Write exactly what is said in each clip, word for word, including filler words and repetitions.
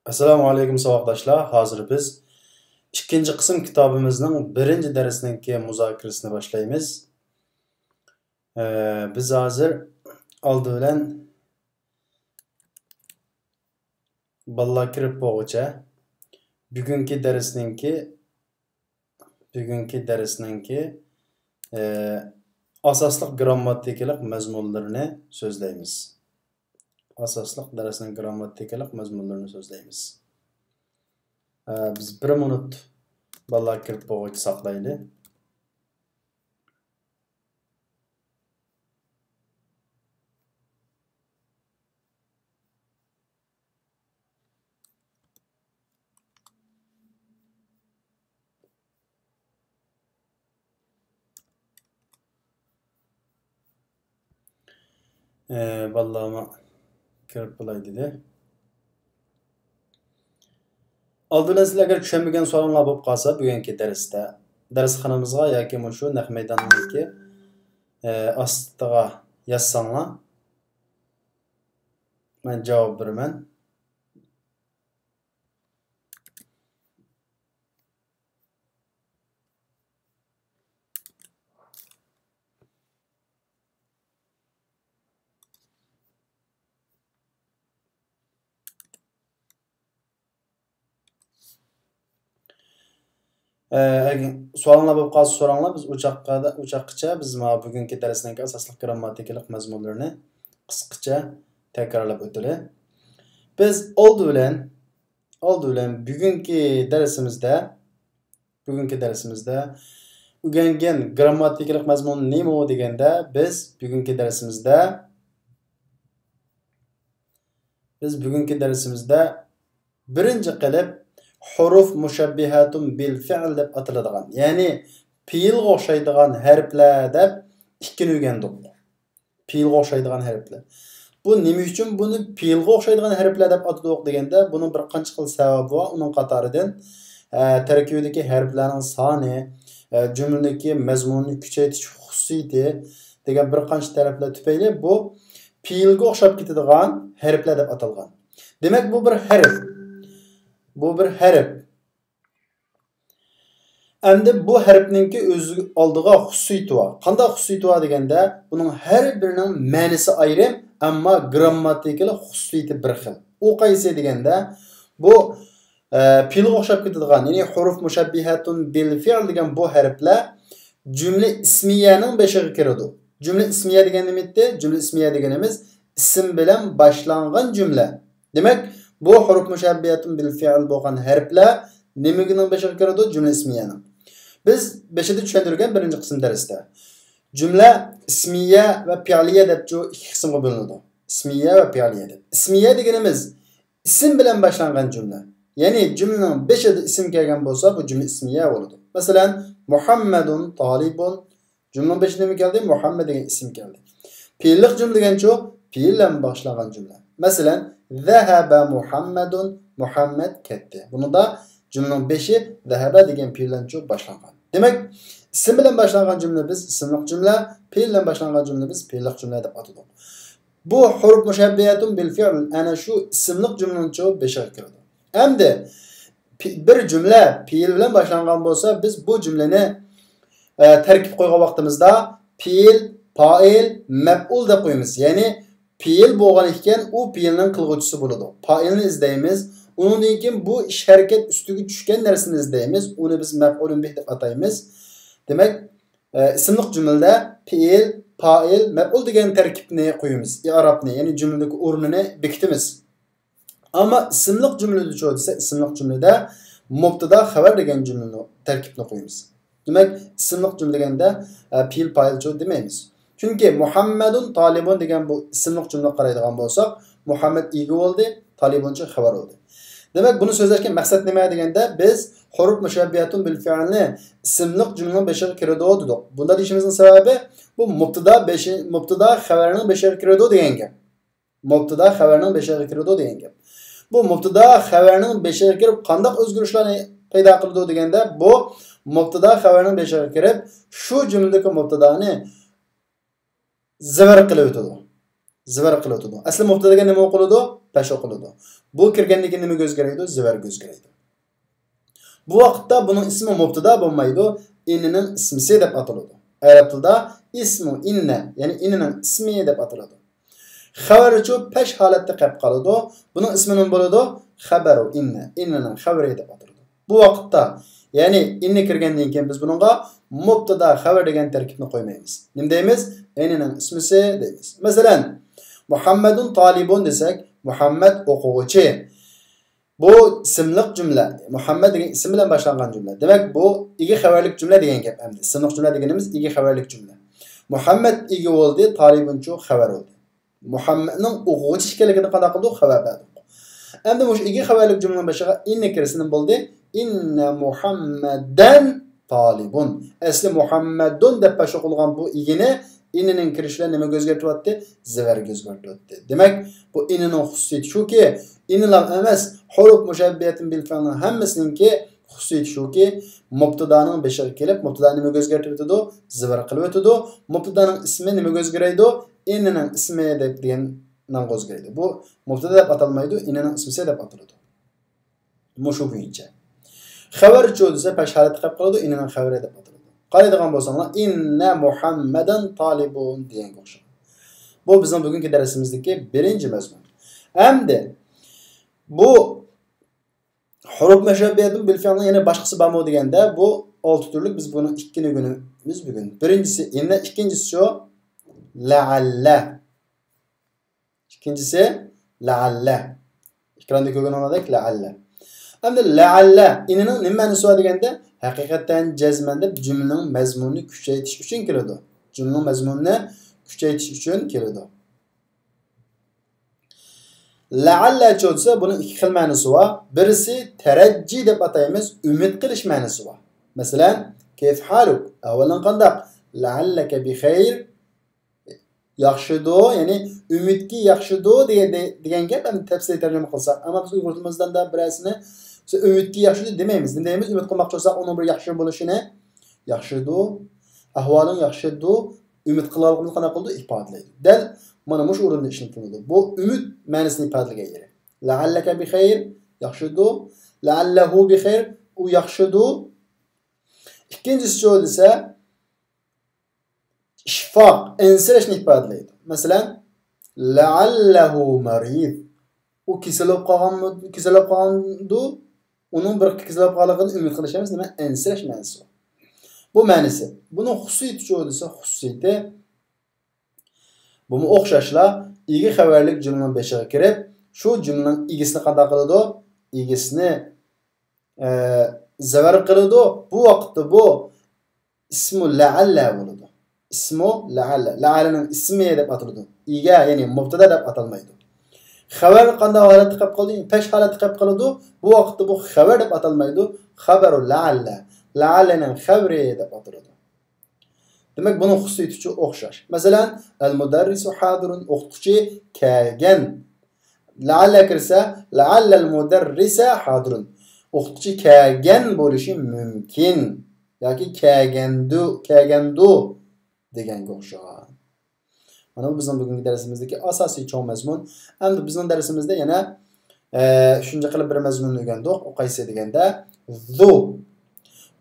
ئەسسالامۇ ئەلەيكۇم ساۋاقداشلار. ھازىر بىز ئىككىنچى قىسىم كىتابىمىزنىڭ بىرىنچى دەرسنىڭكى مۇزاكىرىسىنى باشلايمىز. ئە، بىز ھازىر ئالدى بىلەن بالىلار كىرىپ بولغۇچە بۈگۈنكى دەرسنىڭكى، بۈگۈنكى دەرسنىڭكى، ئە، ئاساسلىق گىرامماتىكىلىق مەزمۇنلىرىنى سۆزلەيمىز. ئاساسلىق دەرسنىڭ گىرامماتىكىلىق مەزمۇنلىرىنى سۆزلەيمىز. ئە، بىز بىر مىنۇت بالىلار كىرىپ بولغۇچە ساقلايلى. ئە، بالىلارمۇ كىرىپ بولاي دېدى. ئالدى بىلەن سىلەرگە چۈشەنمىگەن سوئالىڭلار بولۇپ قالسا، بۈگۈنكى دەرستە دەرسخانىمىزغا ياكى مۇشۇ نەق مەيداننىڭكى، ئە، ئاستىغا يازساڭلار، مەن جاۋاب بېرىمەن. ئە، ئەگەر سوئالىڭلار بولۇپ قالسا سوراڭلار، بىز ئۇ چاغقا، ئۇ چاغقىچە بىز مانا بۈگۈنكى دەرسنىڭكى ئاساسلىق گىرامماتىكىلىق مەزمۇنلىرىنى قىسقىچە تەكرارلاپ ئۆتىلى. بىز ئالدى بىلەن، ئالدى بىلەن بۈگۈنكى دەرسىمىزدە، بۈگۈنكى دەرسىمىزدە ئۆگەنگەن گىرامماتىكىلىق مەزمۇن نېمە دېگەندە، بىز بۈگۈنكى دەرسىمىزدە، بىز بۈگۈنكى دەرسىمىزدە بىرىنچى قىلىپ ھۇرۇف مۇشەببىھەتۇن بىل فىئل دەپ ئاتىلىدىغان، يەنى پېئىلغا ئوخشايدىغان ھەرپلەر دەپ ئىككىنى ئۆگەندۇق. پېئىلغا ئوخشايدىغان ھەرپلەر. بۇ نېمە ئۈچۈن بۇنى پېئىلغا ئوخشايدىغان ھەرپلەر دەپ ئاتىدۇق دېگەندە، بۇنىڭ بىر قانچە خىل سەۋەبى بار. ئۇنىڭ قاتارىدىن، ئە، تەركىبىدىكى ھەرپلەرنىڭ سانى، ئە، جۈملىدىكى مەزمۇننى كۈچەيتىش خۇسۇسىيىتى دېگەن بىر قانچە تەرەپلەر تۈپەيلى بۇ پېئىلگە ئوخشاپ كېتىدىغان ھەرپلەر دەپ ئاتالغان. دېمەك، بۇ بىر ھەرپ. بۇ بىر ھەرپ. ئەمدى بۇ ھەرپنىڭكى ئۆز ئالدىغا خۇسۇسىيىتى بار. قانداق خۇسۇسىيىتى بار دېگەندە، بۇنىڭ ھەر بىرىنىڭ مەنىسى ئايرىم، ئەمما گىرامماتىكىلىق خۇسۇسىيىتى بىر خىل. ئۇ قايسى دېگەندە، بۇ، ئە، پېئىلغا ئوخشاپ كېتىدىغان، يەنى ھۇرۇف مۇشەببىھەتۇن بىل فىئل دېگەن بۇ ھەرپلەر جۈملە ئىسمىيەنىڭ بېشىغا كىرىدۇ. جۈملە ئىسمىيە دېگەن نېمە ئىدى؟ جۈملە ئىسمىيە دېگىنىمىز ئىسىم بىلەن باشلانغان جۈملە. دېمەك، بۇ ھۇرۇف مۇشەببىھەتۇن بىل فىئل بولغان ھەرپلەر نېمىنىڭ بېشىغا كىرىدۇ؟ جۈملە ئىسمىيەنىڭ. بىز بېشىدا چۈشەندۈرگەن بىرىنچى قىسىم دەرستە. جۈملە ئىسمىيە ۋە پىئلىيە دەپ چۇ ئىككى قىسىمغا بۆلۈنىدۇ. ئىسمىيە ۋە پىئلىيە دەپ. ئىسمىيە دېگىنىمىز ئىسىم بىلەن باشلانغان جۈملە. يەنى جۈملىنىڭ بېشىدا ئىسىم كەلگەن بولسا، بۇ جۈملە ئىسمىيە بولىدۇ. مەسىلەن، مۇھەممەدۇن تالىبۇن. جۈملىنىڭ بېشىدا نېمە كەلدى؟ مۇھەممەد دېگەن ئىسىم كەلدى. پېئىللىق جۈملە دېگەنچۇ؟ پېئىل بىلەن باشلانغان جۈملە. مەسىلەن، زەھەبە مۇھەممەدۇن، مۇھەممەد كەتتى. بۇنىڭدا جۈملىنىڭ بېشى زەھەبە دېگەن پېئىل بىلەنچۇ باشلانغان. دېمەك، ئىسىم بىلەن باشلانغان جۈملە بىز ئىسىملىق جۈملە، پېئىل بىلەن باشلانغان جۈملە بىز پېئىللىق جۈملە دەپ ئاتىدۇق. بۇ ھۇرۇف مۇشەببىھەتۇن بىل فىئل ئەنە شۇ ئىسىملىق جۈملىنىڭچۇ بېشىغا كىرىدۇ. ئەمدى پې-، بىر جۈملە پېئىل بىلەن باشلانغان بولسا، بىز بۇ جۈملىنى، ئە، تەركىب قويغان ۋاقتىمىزدا پېئىل، پائىل، مەپئۇل دەپ قويىمىز. يەنى پېئىل بولغان ئىكەن، ئۇ پېئىلنىڭ قىلغۇچىسى بولىدۇ. پائىلنى ئىزدەيمىز. ئۇنىڭدىن كېيىن بۇ ئىش ھەرىكەت ئۈستىگە چۈشكەن نەرسىنى ئىزدەيمىز. ئۇنى بىز مەپئۇلۇن بىھ دەپ ئاتايمىز. دېمەك، ئە، ئىسىملىق جۈملىدە پېئىل، پائىل، مەپئۇل دېگەن تەركىبنى قويىمىز. ئىئرابنى، يەنى جۈملىدىكى ئورنىنى بېكىتىمىز. ئەمما ئىسىملىق جۈملىدىچۇ دېسە، ئىسىملىق جۈملىدە مۇپتىدا، خەۋەر دېگەن جۈملىنى، تەركىبنى قويىمىز. دېمەك، ئىسىملىق جۈملە دېگەندە، ئە، پېئىل، پائىلچۇ دېمەيمىز. چۈنكى مۇھەممەدۇن تالىبۇن دېگەن بۇ ئىسىملىق جۈملىگە قارايدىغان بولساق، مۇھەممەد ئىگە بولدى، تالىبۇنچۇ خەۋەر بولدى. دېمەك، بۇنى سۆزلەشكە مەقسەت نېمە دېگەندە، بىز ھۇرۇف مۇشەببىھەتۇن بىل فىئلنى ئىسىملىق جۈملىنىڭ بېشىغا كىرىدۇ دېدۇق. بۇنداق دېيىشىمىزنىڭ سەۋەبى، بۇ مۇپتىدا بېشى، مۇپتىدا خەۋەرنىڭ بېشىغا كىرىدۇ دېگەن گەپ. مۇپتىدا خەۋەرنىڭ بېشىغا كىرىدۇ دېگەن گەپ. بۇ مۇپتىدا خەۋەرنىڭ بېشىغا كىرىپ قانداق ئۆزگىرىشلەرنى پەيدا قىلىدۇ دېگەندە، بۇ مۇپتىدا خەۋەرنىڭ بېشىغا كىرىپ، شۇ جۈملىدىكى مۇپتىدانى زىبىر قىلىۋېتىدۇ. زىۋەر قىلىۋاتىدۇ. ئەسلى مۇبتەدا دېگەن نېمە ئوقۇلىدۇ؟ پەش ئوقۇلىدۇ. بۇ كىرگەندىن كېيىن نېمە ئۆزگىرەيدۇ؟ زىۋەرگە ئۆزگىرەيدۇ. بۇ ۋاقىتتا بۇنىڭ ئىسمى مۇبتەدا بولمايدۇ، ئىننىنىڭ ئىسمىسى دەپ ئاتىلىدۇ. ئەرەب تىلىدا ئىسمۇ ئىننە، يەنى ئىننىنىڭ ئىسمى دەپ ئاتىلىدۇ. خەۋەرچۇ پەش ھالەتتە قېلىپ قالىدۇ. بۇنىڭ ئىسمى نېمە بولىدۇ؟ خەبەرۇ ئىننە، ئىننىنىڭ خەۋىرى دەپ ئاتىلىدۇ. بۇ ۋاقىتتا، يەنى ئىننە كىرگەندىن كېيىن بىز بۇنىڭغا مۇبتەدا خەۋەر دېگەن تەركىبنى قويمايمىز. نېمە دەيمىز؟ ئىننىنىڭ ئىسمىسى دەيمىز. مەسىلەن، مۇھەممەدۇن تالىبۇن دېسەك، مۇھەممەد ئوقۇغۇچى. بۇ ئىسىملىق جۈملە. مۇھەممەد دېگەن ئىسىم بىلەن باشلانغان جۈملە. دېمەك، بۇ ئىگە خەۋەرلىك جۈملە دېگەن گەپ ئەمدى. ئىسىملىق جۈملە دېگىنىمىز ئىگە خەۋەرلىك جۈملە. مۇھەممەد ئىگە بولدى، تالىبۇنچۇ خەۋەر بولدى. مۇھەممەدنىڭ ئوقۇغۇچى ئىكەنلىكىنى قانداق قىلدۇق؟ خەۋەر بەردۇق. ئەمدى مۇشۇ ئىگە خەۋەرلىك جۈملىنىڭ بېشىغا ئىننە كىرسە نېمە بولدى؟ ئىننە مۇھەممەدەن تالىبۇن. ئەسلى مۇھەممەدۇن دەپ باش ئوقۇلغان بۇ ئىگىنى ئىننىنىڭ كىرىشى بىلەن نېمىگە ئۆزگەرتىۋەتتى؟ زىۋەرگە ئۆزگەرتىۋەتتى. دېمەك، بۇ ئىننىنىڭ خۇسۇسىيىتى شۇكى، ئىننىلا ئەمەس، ھۇرۇپ مۇشەببىھەتىن بىل فېئىلنىڭ ھەممىسىنىڭكى خۇسۇسىيىتى شۇكى، مۇبتىدانىڭ بېشىغا كېلىپ، مۇبتىدا نېمىگە ئۆزگەرتىۋېتىدۇ؟ زىۋەر قىلىۋېتىدۇ. مۇبتىدانىڭ ئىسمى نېمىگە ئۆزگىرەيدۇ؟ ئىننىنىڭ ئىسمى دەپ دېگەن نامغا ئۆزگىرەيدۇ. بۇ مۇبتىدا دەپ ئاتالمايدۇ، ئىننىنىڭ ئىسمىسى دەپ ئاتىلىدۇ. مۇشۇ بويىچە. خەۋەرچۇ دېسە، پەش ھالەتتە قېلىپ قالىدۇ، ئىننىنىڭ خەۋىرى دەپ ئاتىلىدۇ. قارايدىغان بولساڭلار، ئىننە مۇھەممەدەن تالىبۇن دېگەنگە ئوخشايدۇ. بۇ بىزنىڭ بۈگۈنكى دەرسىمىزدىكى بىرىنچى مەزمۇن. ئەمدى بۇ ھۇرۇپ مۇشەببىھەتىن بىل فېئىلنىڭ يەنە باشقىسى بارمۇ دېگەندە، بۇ ئالتە تۈرلۈك، بىز بۇنىڭ ئىككىنى ئۆگىنىمىز بۈگۈن. بىرىنچىسى ئىننە، ئىككىنچىسى شۇ لەئەللە. ئىككىنچىسى لەئەللە. ئېكراندا كۆرگىنىڭلاردەك لەئەللە. ئەمدى لەئەللە ئىننىنىڭ نېمە مەنىسى بار دېگەندە، ھەقىقەتەن جەزمەن دەپ جۈملىنىڭ مەزمۇنىنى كۈچەيتىش ئۈچۈن كېلىدۇ. جۈملىنىڭ مەزمۇنىنى كۈچەيتىش ئۈچۈن كېلىدۇ. لەئەللەچۇ دېسە، بۇنىڭ ئىككى خىل مەنىسى بار. بىرسى تەرەججى دەپ ئاتايمىز، ئۈمىد قىلىش مەنىسى بار. مەسىلەن، كەيف ھالۇك؟ ئەھۋالىڭ قانداق؟ لەئەللەكە بىخەير. ياخشىدۇ، يەنى ئۈمىدكى ياخشىدۇ دېگەن، دېگەن گەپ، ئەمدى تەپسىلىي تەرجىمە قىلساق. ئەمما بىز ئۇيغۇر تىلىمىزدا بىرەرسىنى، مەسىلەن، ئۈمىدكى ياخشىدۇ دېمەيمىز. نېمە دەيمىز؟ ئۈمىد قىلماقچى بولساق، ئۇنىڭ بىر ياخشى بولۇشىنى، ياخشىدۇ، ئەھۋالىڭ ياخشىدۇ، ئۈمىد قىلغانلىقىمىزنى قانداق قىلىدۇ؟ ئىپادىلەيدۇ. دەل مانا مۇشۇ ئورۇندا ئىشلىتىلىدۇ. بۇ ئۈمىد مەنىسىنى ئىپادىلىگەن يېرى. لەئەللەكە بىخەير، ياخشىدۇ. لەئەللەھۇ بىخەير، ئۇ ياخشىدۇ. ئىككىنچىسىچۇ دېسە، ئىشفاق، ئەنسىرەشنى ئىپادىلەيدۇ. مەسىلەن، لەئەللەھۇ مەرىض. ئۇ كېسەل بولۇپ قالغانمۇ-، كېسەل بولۇپ قالغاندۇ؟ ئۇنىڭ بىر كېسەل بولۇپ قالغانلىقىنى ئۈمىد قىلىش ئەمەس، نېمە؟ ئەنسىرەش مەنىسى بار. بۇ مەنىسى. بۇنىڭ خۇسۇسىيىتىچۇ دېسە، خۇسۇسىيىتى. بۇمۇ ئوخشاشلا، ئىگە خەۋەرلىك جۈملىنىڭ بېشىغا كىرىپ، شۇ جۈملىنىڭ ئىگىسىنى قانداق قىلىدۇ؟ ئىگىسىنى، ئە، زەۋەر قىلىدۇ. بۇ ۋاقىتتا بۇ ئىسمۇ لەئەللە بولىدۇ. ئىسمۇ لەئەللە. لەئەللىنىڭ ئىسمى دەپ ئاتىلىدۇ. ئىگە، يەنى مۇبتەدا دەپ ئاتالمايدۇ. خەۋەر قانداق ھالەتتە قېلىپ قالدى؟ پەش ھالەتتە قېلىپ قالىدۇ. بۇ ۋاقىتتا بۇ خەۋەر دەپ ئاتالمايدۇ. خەبەرۇ لەئەللە. لەئەللىنىڭ خەۋىرى دەپ ئاتىلىدۇ. دېمەك، بۇنىڭ خۇسۇسىيىتىچۇ ئوخشاش. مەسىلەن، ئەل مۇدەررىسۇ ھازىرۇن، ئوقۇتقۇچى كەلگەن. لەئەللە كىرسە، لەئەللەل مۇدەررىسە ھازىرۇن. ئوقۇتقۇچى كەلگەن بولۇشى مۇمكىن. ياكى كەلگەندۇ، كەلگەندۇ دېگەنگە ئوخشىغان. مانا بۇ بىزنىڭ بۈگۈنكى دەرسىمىزدىكى ئاساسىي چوڭ مەزمۇن. ئەمدى بىزنىڭ دەرسىمىزدە يەنە، ئە، ئۈچىنچى قىلىپ بىر مەزمۇننى ئۆگەندۇق. ئۇ قايسى دېگەندە، زۇ.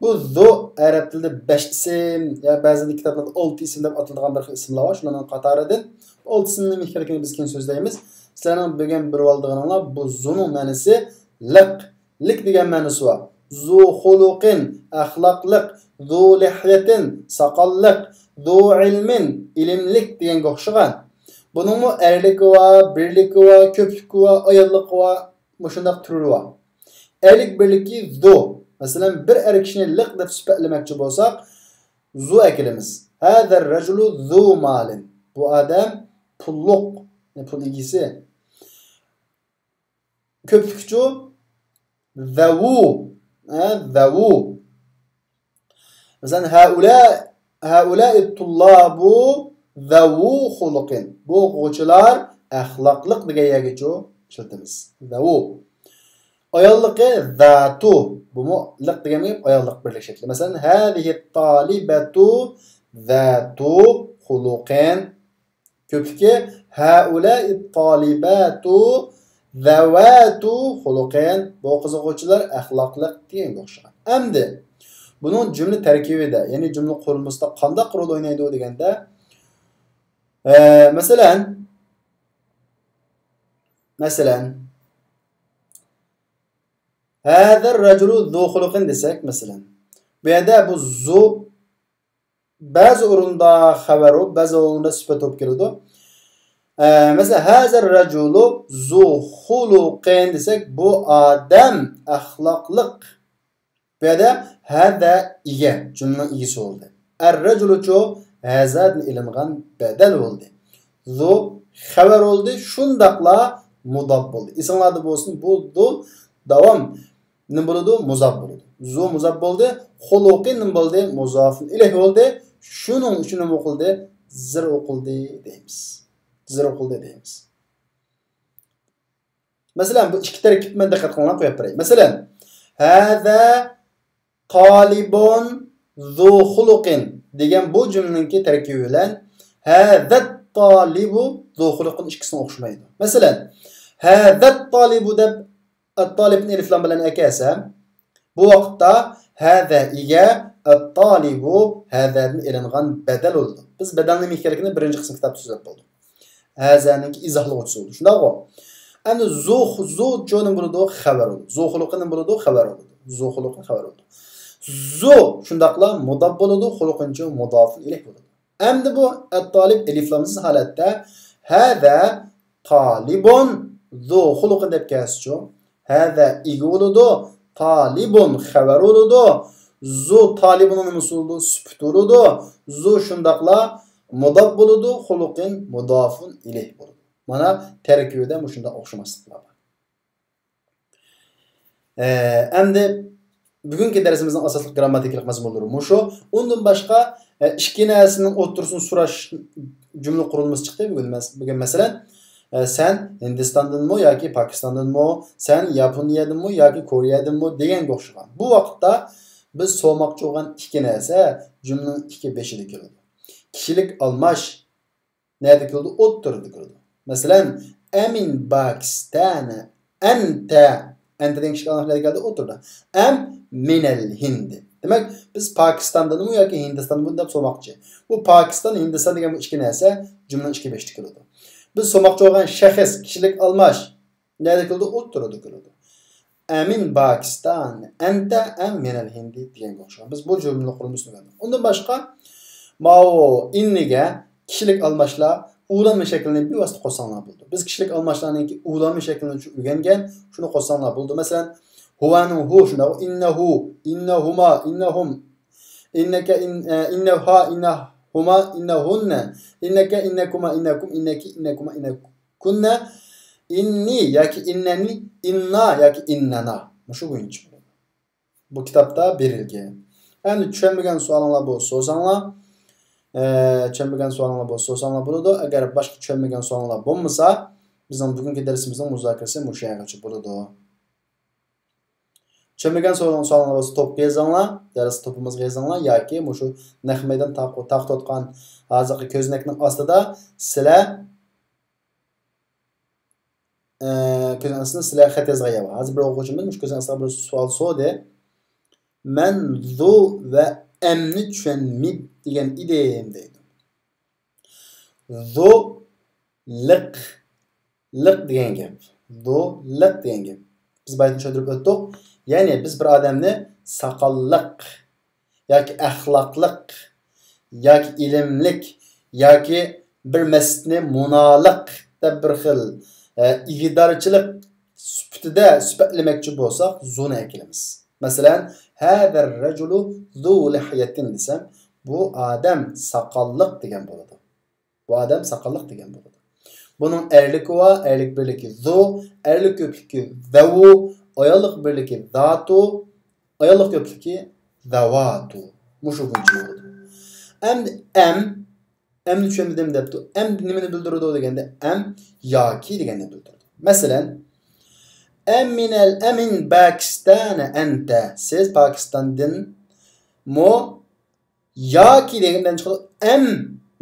بۇ زۇ ئەرەب تىلىدا بەش ئىسىم، يا بەزىدە كىتابلاردا ئالتە ئىسىم دەپ ئاتىلىدىغان بىر خىل ئىسىملار بار. شۇلارنىڭ قاتارىدىن ئالتە ئىسىمنىڭ نېمە ئىكەنلىكىنى بىز كېيىن سۆزلەيمىز. سىلەرنىڭ بۈگۈن بىلىۋالىدىغىنىڭلار بۇ زۇنىڭ مەنىسى لىق. لىك دېگەن مەنىسى بار. زۇ خۇلۇقىن، ئەخلاقلىق، زۇ لىھيەتىن، ساقاللىق، زۇ ئىلمىن، ئىلىملىك دېگەنگە ئوخشىغان. بۇنىڭمۇ ئەرلىكى بار، بىرلىكى بار، كۆپلۈكى بار، ئاياللىقى بار، مۇشۇنداق تۈرى بار. ئەرلىك بىرلىكى زۇ. مەسىلەن، بىر ئەر كىشىنى لىق دەپ سۈپەتلىمەكچى بولساق، زۇ ئەكېلىمىز. ھازا رەجۇلۇ زۇ مالىن. بۇ ئادەم پۇللۇق، يەنى پۇل ئىگىسى. كۆپلۈكچۇ؟ زەۋۇ. ھە، زەۋۇ. مەسىلەن، ھەئۇلا، ھەئۇلائى تۇللابۇ زەۋۇ خۇلۇقىن. بۇ ئوقۇغۇچىلار ئەخلاقلىق دېگەن يەرگىچۇ ئىشلىتىمىز. زەۋۇ. ئاياللىقى زاتۇ. بۇمۇ لىق دېگەن گەپ، ئاياللىق بىرلىك شەكلى. مەسىلەن، ھازىھى تالىبەتۇ زاتۇ خۇلۇقىن. كۆپلۈكى، هؤلاء الطالبات ذوات خلق، بۇ قىز ئوقۇغۇچىلار ئەخلاقلىق دېگەنگە ئوخشىغان. ئەمدى بۇنىڭ جۈملە تەركىبىدە، يەنى جۈملە قۇرۇلمىسىدا قانداق رول ئوينايدۇ دېگەندە، ئە، مەسىلەن، مەسىلەن، هذا الرجل ذو خلق دېسەك، مەسىلەن، بۇ يەردە بۇ ذو بەزى ئورۇندا خەۋەر بولۇپ، بەزى ئورۇندا سۈپەت بولۇپ كېلىدۇ. ئە، مەسىلەن، هذا الرجل ذو خلق دېسەك، بۇ ئادەم ئەخلاقلىق. بۇ يەردە هذا ئىگە، جۈملىنىڭ ئىگىسى بولدى. الرجل چۇ، هذا دىن ئېلىنغان بەدەل بولدى. ذو خەۋەر بولدى، شۇنداقلا مۇداپ بولدى. ئېسىڭلاردا بولسۇن، بۇ ذو داۋام نېمە بولىدۇ؟ مۇزاپ بولىدۇ. ذو مۇزاپ بولدى، خلق نېمە بولدى؟ مۇزاپۇن ئىلەيھ بولدى. شۇنىڭ ئۈچۈن نېمە ئوقۇلدى؟ زىر ئوقۇلدى دەيمىز. زىر ئوقۇلدى دەيمىز. مەسىلەن، بۇ ئىككى تەركىبنى دىققەت قىلىڭلار، قويۇپ بېرەي. مەسىلەن، هذا طالبون ذو خلق دېگەن بۇ جۈملىنىڭكى تەركىبى بىلەن هذا الطالب ذو خلق ئىككىسىنىڭ ئوخشىمايدۇ. مەسىلەن، هذا الطالب دەپ ئەتتالىبنى ئېلىفلام بىلەن ئەكەلسەم، بۇ ۋاقىتتا هذا ئىگە، ئەتتالىبۇ ھەزەدىن ئېلىنغان بەدەل بولىدۇ. بىز بەدەلنىڭ نېمە ئىكەنلىكىنى بىرىنچى قىسىم كىتابتا سۆزلەپ بولدۇق. ھەزەنىڭكى ئىزاھلىغۇچىسى بولىدۇ. شۇنداقغۇ؟ ئەمدى زۇ، زۇ چۇ نېمە بولىدۇ؟ خەۋەر بولىدۇ. زۇ خۇلۇقى نېمە بولىدۇ؟ خەۋەر بولىدۇ. زۇ خۇلۇقى خەۋەر بولىدۇ. زۇ شۇنداقلا مۇداپ بولىدۇ، خۇلۇقىنچۇ مۇدافۇن ئىلەيھ بولىدۇ. ئەمدى بۇ ئەتتالىب ئېلىفلامسىز ھالەتتە ھەزە تالىبۇن زۇ خۇلۇقىن دەپ كەلسىچۇ؟ ھەزە ئىگە بولىدۇ، تالىبۇن خەۋەر بولىدۇ، زۇ تالىبۇننىڭ نېمىسى بولىدۇ؟ سۈپۈت بولىدۇ. زۇ شۇنداقلا مۇداپ بولىدۇ، خۇلۇقىن مۇدافۇن ئىلەيھ بولىدۇ. مانا تەركىبىدە مۇشۇنداق ئوخشىماسلىقلار بار. ئە، ئەمدى بۈگۈنكى دەرسىمىزنىڭ ئاساسلىق گىرامماتىكىلىق مەزمۇنلىرى مۇشۇ. ئۇندىن باشقا، ئە، ئىككى نەرسىنىڭ ئوتتۇرىسىنى سوراش جۈملە قۇرۇلمىسى چىقتى. بۈگۈن مەس-، بۈگۈن مەسىلەن، ئە، سەن ھىندىستاندىنمۇ ياكى پاكىستاندىنمۇ؟ سەن ياپونىيەدىنمۇ ياكى كورېيەدىنمۇ؟ دېگەنگە ئوخشىغان. بۇ ۋاقىتتا بىز سورىماقچى بولغان ئىككى نەرسە جۈملىنىڭ ئىككى بېشىدا كېلىدۇ. كىشىلىك ئالماش نەدە كېلىدۇ؟ ئوتتۇرىدا كېلىدۇ. مەسىلەن، ئەمىن باكىستانى ئەنتە. ئەنتە دېگەن كىشىلىك ئالماش نەدە كەلدى؟ ئوتتۇرىدا. ئەم مىنەل ھىندى. دېمەك، بىز پاكىستاندىنمۇ ياكى ھىندىستاندىنمۇ دەپ سورىماقچى. بۇ پاكىستان، ھىندىستان دېگەن بۇ ئىككى نەرسە جۈملىنىڭ ئىككى بېشىدا كېلىدۇ. بىز سورىماقچى بولغان شەخس، كىشىلىك ئالماش نەدە كېلىدۇ؟ ئوتتۇرىدا كېلىدۇ. ئەمىن باكىستان، ئەنتە ئەم مىنەل ھىندى دېگەنگە ئوخشىغان. بىز بۇ جۈملە قۇرۇلمىسىنى ئۆگەندۇق. ئۇندىن باشقا، ماۋۇ ئىننىگە كىشىلىك ئالماشلار ئۇلانما شەكلىنى بىۋاسىتە قوشساڭلار بولىدۇ. بىز كىشىلىك ئالماشلارنىڭكى ئۇلانما شەكلىنى شۇ ئۆگەنگەن، شۇنى قوشساڭلار بولىدۇ. مەسىلەن، ھۇۋانىڭ ھۇ، شۇنداق، ئىننەھۇ، ئىننەھۇما، ئىننەھۇم، ئىننەكە، ئىن-، ئە، ئىننەھا، ئىننەھۇما، ئىننەھۇننە، ئىننەكە، ئىننەكۇما، ئىننەكۇم، ئىننەكى، ئىننەكۇما، ئىننەكۇننە، ئىننى ياكى ئىننەنى، ئىننا ياكى ئىننەنا. مۇشۇ بويىچە بولىدۇ. بۇ كىتابتا بېرىلگەن. ئەمدى چۈشەنمىگەن سوئالىڭلار بولسا سورىساڭلار، ئە، چۈشەنمىگەن سوئالىڭلار بولسا سورىساڭلار بولىدۇ. ئەگەر باشقا چۈشەنمىگەن سوئالىڭلار بولمىسا، بىزنىڭ بۈگۈنكى دەرسىمىزنىڭ مۇزاكىرىسى مۇشۇ يەرگىچە بولىدۇ. چۈشەنمىگەن سوئالىڭ-، سوئالىڭلار بولسا توپقا يېزىڭلار، دەرس توپىمىزغا يېزىڭلار ياكى مۇشۇ نەق مەيدان تاق-، تارقىتىۋاتقان ھازىرقى كۆزنەكنىڭ ئاستىدا سىلەر، ئە، كۆزنەكنىڭ ئاستىدا سىلەر خەت يازغان يەر بار. ھازىر بىر ئوقۇغۇچىمىز مۇشۇ كۆزنەك ئاستىغا بىر سوئال سورىدى. مەن زۇ ۋە ئەمنى چۈشەنمەي دېگەن ئىدىم دەيدۇ. زۇ لىق، لىق دېگەن گەپ. زۇ لىق دېگەن گەپ. بىز بايىتىن چۈشەندۈرۈپ ئۆتتۇق. يەنى بىز بىر ئادەمنى ساقاللىق ياكى ئەخلاقلىق ياكى ئىلىملىك ياكى بىر مەسچىتنى مۇنالىق دەپ بىر خىل، ئە، ئىگىدارچىلىق سۈپىتىدە سۈپەتلىمەكچى بولساق، زۇنى ئەكېلىمىز. مەسىلەن، ھەزەر رەجۇلۇ زۇ لىھيەتىن دېسەم، بۇ ئادەم ساقاللىق دېگەن بولىدۇ. بۇ ئادەم ساقاللىق دېگەن بولىدۇ. بۇنىڭ ئەرلىكى بار، ئەرلىك بىرلىكى زۇ، ئەرلىك كۆپلۈكى زەۋۇ، ئاياللىق بىرلىكى زاتۇ، ئاياللىق كۆپلۈكى زەۋاتۇ. مۇشۇ بويىچە بولىدۇ. ئەمدى ئەم، ئەمنى چۈشەنمىدىم دەپتۇ. ئەم نېمىنى بىلدۈرىدۇ دېگەندە، ئەم ياكى دېگەننى بىلدۈرىدۇ. مەسىلەن، ئەم مىنەل، ئەمىن باكىستانە ئەنتە. سىز پاكىستاندىنمۇ ياكى دېگەندىن چىقىدۇ، ئەم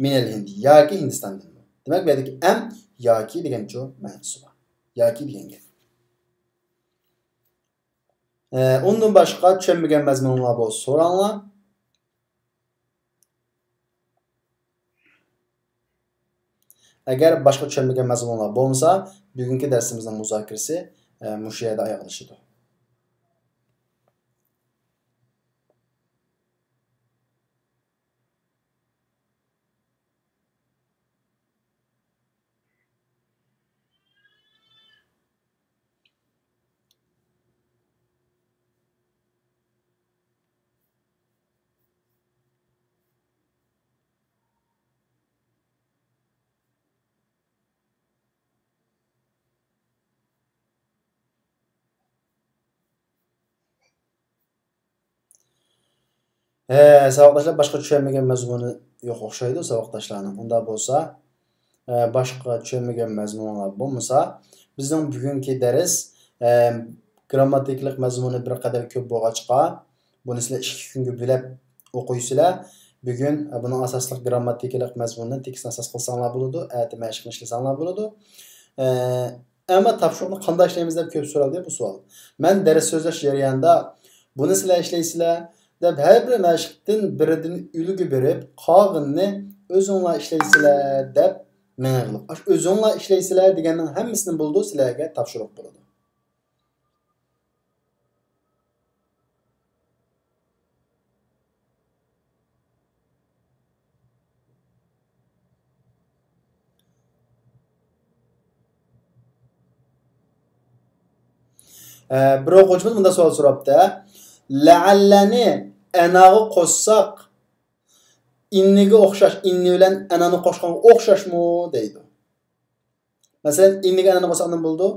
مىنەل ھىندى، ياكى ھىندىستاندىنمۇ. دېمەك، بۇ يەردىكى ئەم ياكى دېگەنچۇ مەنىسى بار. ياكى دېگەن گەپ. ئە، ئۇندىن باشقا چۈشەنمىگەن مەزمۇنۇڭلار بولسا سوراڭلار. ئەگەر باشقا چۈشەنمىگەن مەزمۇنلار بولمىسا، بۈگۈنكى دەرسىمىزنىڭ مۇزاكىرىسى، ئە، مۇشۇ يەردە ئاياغلىشىدۇ. ھە، ساۋاقداشلار، باشقا چۈشەنمىگەن مەزمۇنى يوق ئوخشايدۇ ساۋاقداشلارنىڭ. ئۇنداق بولسا، ئە، باشقا چۈشەنمىگەن مەزمۇنلار بولمىسا، بىزنىڭ بۈگۈنكى دەرس، ئە، گىرامماتىكىلىق مەزمۇنى بىر قەدەر كۆپ بولغاچقا، بۇنى سىلەر ئىككى كۈنگە بۆلۈپ ئوقۇيسىلەر. بۈگۈن، ئە، بۇنىڭ ئاساسلىق گىرامماتىكىلىق مەزمۇنىنى تېكىستنى ئاساس قىلساڭلار بولىدۇ، ئەتە مەشىقنى ئىشلىسەڭلار بولىدۇ. ئە، ئەمما تاپشۇرۇقنى قانداق ئىشلەيمىز دەپ كۆپ سورالدى بۇ سوئال. مەن دەرس سۆزلەش جەريانىدا، بۇنى سىلەر ئىشلەيسىلەر دەپ ھەر بىر مەشىقتىن بىرىدىن ئۈلگە بېرىپ، قالغىنىنى ئۆزۈڭلار ئىشلەيسىلەر دەپ مېڭىغلىق. ئاشۇ ئۆزۈڭلار ئىشلەيسىلەر دېگەننىڭ ھەممىسىنى بولىدۇ، سىلەرگە تاپشۇرۇق بولىدۇ. ئە، بىر ئوقۇغۇچىمىز مۇنداق سوئال سوراپتۇ. لەئەللەنى ئەناغا قوشساق، ئىننىگە ئوخشاش، ئىننى بىلەن ئەنانى قوشقانغا ئوخشاشمۇ دەيدۇ. مەسىلەن، ئىننىگە ئەنانى قوشساق نېمە بولىدۇ؟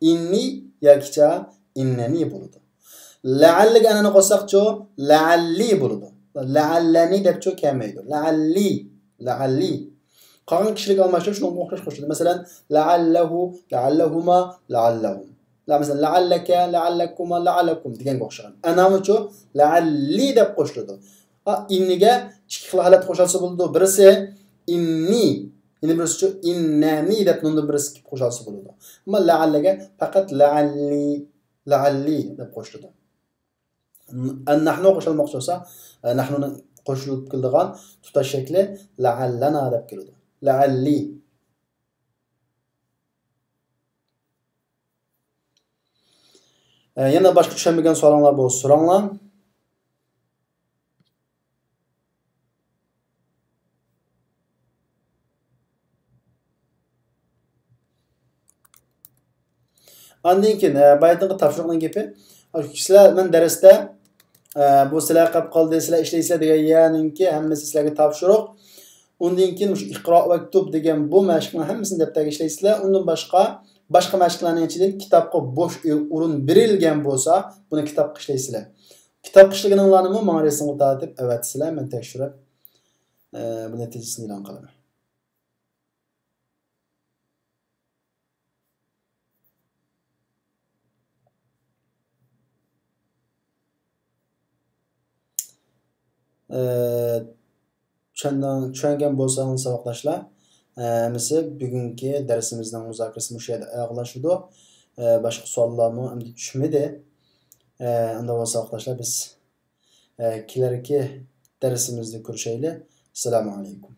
ئىننى ياكىچە ئىننەنى بولىدۇ. لەئەللىگە ئەنانى قوشساقچۇ؟ لەئەللى بولىدۇ. لەئەللەنى دەپچۇ كەلمەيدۇ. لەئەللى، لەئەللى. قالغان كىشىلىك ئالماشتۇرۇش شۇنىڭغا ئوخشاش قوشۇلىدۇ. مەسىلەن، لەئەللەھۇ، لەئەللەھۇما، لەئەللەھۇم. لا، مەسىلەن، لەئەللەكە، لەئەللەكۇما، لەئەللەكۇم دېگەنگە ئوخشىغان. ئەنامىچۇ؟ لەئەللى دەپ قوشۇلىدۇ. ئا، ئىننىگە ئىككى خىل ھالەتتە قوشۇلسا بولىدۇ. بىرسى ئىننى، يەنە بىرسىچۇ؟ ئىننەنى دەپ نۇندىن بىرسى قوشۇلسا بولىدۇ. ئەمما لەئەللىگە پەقەت لەئەللى، لەئەللى دەپ قوشۇلىدۇ. ئەننەھنۇ قوشۇلماقچى بولسا، ئە، نەھنۇنىڭ قوشۇلۇپ كېلىدىغان تۇتاش شەكلى لەئەللەنا دەپ كېلىدۇ. لەئەللى. ئە، يەنە باشقا چۈشەنمىگەن سوئالىڭلار بولسا سوراڭلار. ئاندىن كېيىن، ئە، بايىقى تاپشۇرۇقنىڭ گېپى. سىلەر مەن دەرستە، ئە، بۇ سىلەر قاپ قالدى، سىلەر ئىشلەيسىلەر دېگەن يەرنىڭكى ھەممىسى سىلەرگە تاپشۇرۇق. ئۇندىن كېيىن مۇشۇ ئىقرا ۋەكتۇب دېگەن بۇ مەشىقنىڭ ھەممىسىنى دەپتەرگە ئىشلەيسىلەر. ئۇندىن باشقا، باشقا مەشىقلەرنىڭ ئىچىدىن كىتابقا بوش ئورۇن بېرىلگەن بولسا، بۇنى كىتابقا ئىشلەيسىلەر. كىتابقا ئىشلىگىنىڭلارنىمۇ ماڭا رەسىمگە تارتىپ ئەۋەتسىلەر، مەن تەكشۈرۈپ، ئە، بۇ نەتىجىسىنى ئېلان قىلىمەن. ئە، چۈشەندىڭ-، چۈشەنگەن بولساڭ ساۋاقداشلار، ئە، ھەممىسى بۈگۈنكى دەرسىمىزنىڭ مۇزاكىرىسى مۇشۇ يەردە ئاخىرلىشىدۇ. ئە، باشقا سوئاللارمۇ ئەمدى چۈشمىدى. ئە، ئۇنداق بولسا ساۋاقداشلار، بىز، ئە، كېلەركى دەرسىمىزدە كۆرۈشەيلى. ئەسسالامۇ ئەلەيكۇم.